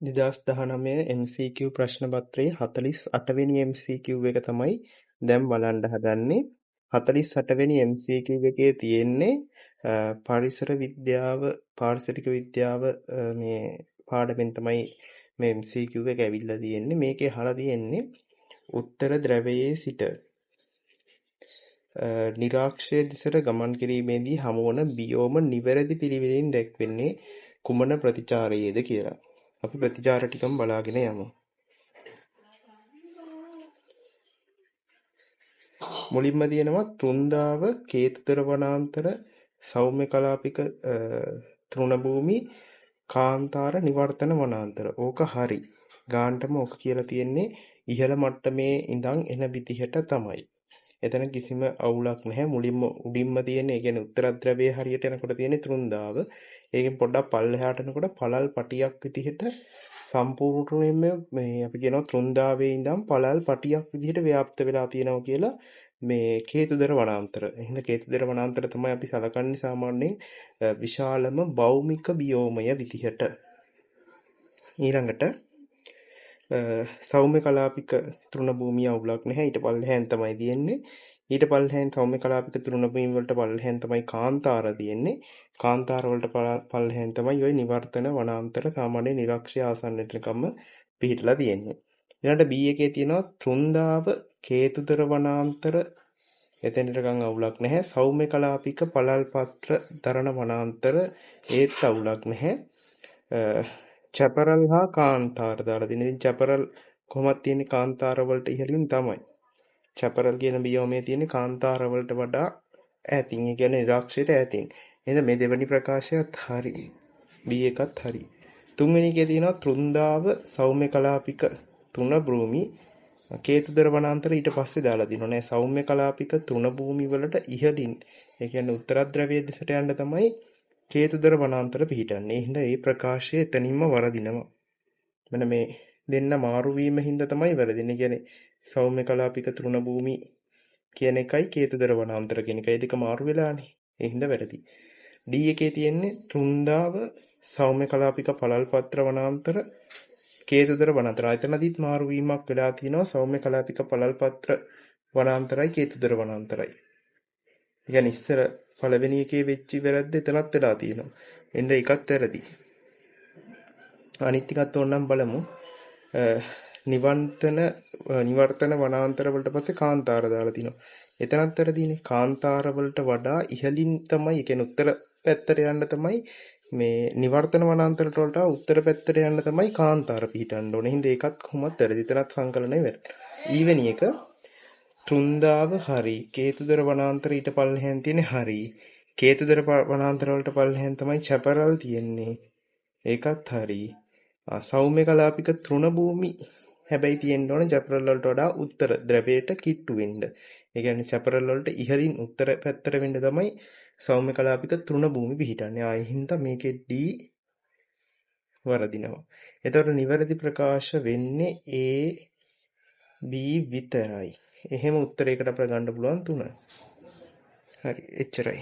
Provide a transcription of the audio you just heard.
2019 MCQ ප්‍රශ්න පත්‍රයේ 48 වෙනි MCQ එක තමයි දැන් බලන්න හදන්නේ. 48 වෙනි MCQ එකේ තියෙන්නේ පරිසර විද්‍යාව, පාරිසරික විද්‍යාව මේ පාඩමෙන් තමයි මේ MCQ එක ඇවිල්ලා තියෙන්නේ. මේකේ අහලා තියෙන්නේ උත්තර ද්‍රවයේ සිට නිරාක්ෂය දෙසට ගමන් කිරීමේදී හමුවන බියෝම නිවැරදි පිළිවෙලින් දැක්වෙන්නේ කුමන ප්‍රතිචාරයේද කියලා. අපි ප්‍රතිචාර ටිකම බලාගෙන යමු. මුලින්ම තියෙනවා තෘන්දාව, කේතුදර වනාන්තර, සෞම්‍ය කලාපික තෘණභූමි, කාන්තාර නිවර්තන වනාන්තර. ඕක හරි. ගාන්ටම ඕක කියලා තියෙන්නේ ඉහළ මට්ටමේ ඉඳන් එන විදිහට තමයි. එතන කිසිම අවුලක් නැහැ. මුලින්ම උඩින්ම තියෙන, ඒ කියන්නේ උත්තර ද්‍රවයේ හරියට යනකොට තියෙන තෘන්දාව. ඒකෙන් පොඩ්ඩක් පල්ලෙහාට එනකොට පළල් පටියක් විදිහට සම්පූර්ණයෙන්ම මේ අපි කියනවා තෘන්දාවේ ඉඳන් පළල් පටියක් විදිහට ව්‍යාප්ත වෙලා තියෙනවා කියලා මේ කේතුදර වනාන්තර. එහෙනම් කේතුදර වනාන්තර තමයි අපි සලකන්නේ සාමාන්‍යයෙන් විශාලම භෞමික බියෝමය විදිහට. ඊළඟට සෞම්‍ය කලාපික තෘණභූමිය අවුලක් නැහැ. ඊට පල්ලෙහාන් තමයි තියෙන්නේ. ඊට පල්ලෙහාන් සෞම්‍ය කලාපික තෘණභූමි වලට පල්ලෙහාන් තමයි කාන්තාර තියෙන්නේ. කාන්තාර වලට පල්ලෙහාන් තමයි ඔය නිවර්තන වනාන්තර සාමාන්‍ය නිරක්ෂය ආසන්නයටකම පිහිටලා තියෙන්නේ. ඊළඟට B එකේ තියෙනවා තෘන්දාව, කේතුදර වනාන්තර, එතෙන්ටකම් අවුලක් නැහැ. සෞම්‍ය කලාපික පළල් පත්‍ර දරණ වනාන්තර ඒත් අවුලක් නැහැ. චැපරල් හා කාන්තාර දාලා තියෙන. ඉතින් චැපරල් කොහොමද තියෙන්නේ කාන්තාර වලට ඉහළින් තමයි. චැපරල් කියන බියෝමයේ තියෙන්නේ කාන්තාර වලට වඩා ඈතින්. ඒ කියන්නේ නිරාක්ෂයට ඈතින්. එහෙනම් මේ දෙවෙනි ප්‍රකාශයත් හරි. B එකත් හරි. තුන්වෙනි එකේ තියෙනවා තෘන්දාව, සෞම්‍ය කලාපික තෘණභූමි, කේතුදර වනාන්තර ඊට පස්සේ දාලා දිනනවා. නෑ, සෞම්‍ය කලාපික තෘණභූමි වලට ඉහළින්, ඒ කියන්නේ උත්තර ද්‍රවයේ දෙසට යන්න තමයි කේතුදර වනාන්තර පිහිටන්නේ. ඒ හින්දා ඒ ප්‍රකාශය එතනින්ම වරදිනවා. මෙන්න මේ දෙන්න මාරු වීම හින්දා තමයි වැරදින්නේ. ඒ කියන්නේ සෞම්‍ය කලාපික තෘණභූමි කියන එකයි කේතුදර වනාන්තර කියන එකයි දෙක මාරු වෙලානේ. ඒ හින්දා වැරදි. D එකේ තියෙන්නේ තෘන්දාව, සෞම්‍ය කලාපික පළල් පත්‍ර වනාන්තර, කේතුදර වනාන්තර. එතනදීත් මාරු වීමක් වෙලා තියෙනවා. සෞම්‍ය කලාපික පළල් පත්‍ර වනාන්තරයි කේතුදර වනාන්තරයි. ඒ කියන්නේ ඉස්සර පළවෙනි එකේ වෙච්ච වැරද්ද එතනත් වෙලා තියෙනවා. එහෙනම් ඒකත් වැරදි. අනිත් ටිකත් ඕනනම් බලමු. නිවර්තන වනාන්තර වලට පස්සේ කාන්තාර දාලා තිනවා. එතනත් වැරදිනේ. කාන්තාර වලට වඩා ඉහළින් තමයි, ඒ කියන්නේ උත්තර පැත්තට යන්න තමයි මේ නිවර්තන වනාන්තරට වලට උත්තර පැත්තට යන්න තමයි කාන්තාර පිහිටන්න ඕනේ. හින්දා ඒකත් කොහොමත් වැරදි. එතනත් සංකලනය වැරදි. ඊවෙනි එක තෘන්දාව හරි. කේතුදර වනාන්තර ඊට පල්ලෙහාන් තියෙන්නේ හරි. කේතුදර වනාන්තර වලට පල්ලෙහාන් තමයි චැපරල් තියෙන්නේ. ඒකත් හරි. සෞම්‍ය කලාපික තෘණභූමි හැබැයි තියෙන්න ඕනේ චැපරල් වලට වඩා උත්තර ද්‍රවයට කිට්ටු වෙන්න. ඒ කියන්නේ චැපරල් වලට ඉහළින් උත්තර පැත්තට වෙන්න තමයි සෞම්‍ය කලාපික තෘණභූමි පිහිටන්නේ. ආ ඒ හින්දා මේකේ D වරදිනවා. එතකොට නිවැරදි ප්‍රකාශ වෙන්නේ A B විතරයි. එහෙම උත්තරයකට අපිට ගන්න පුළුවන් 3. හරි, එච්චරයි.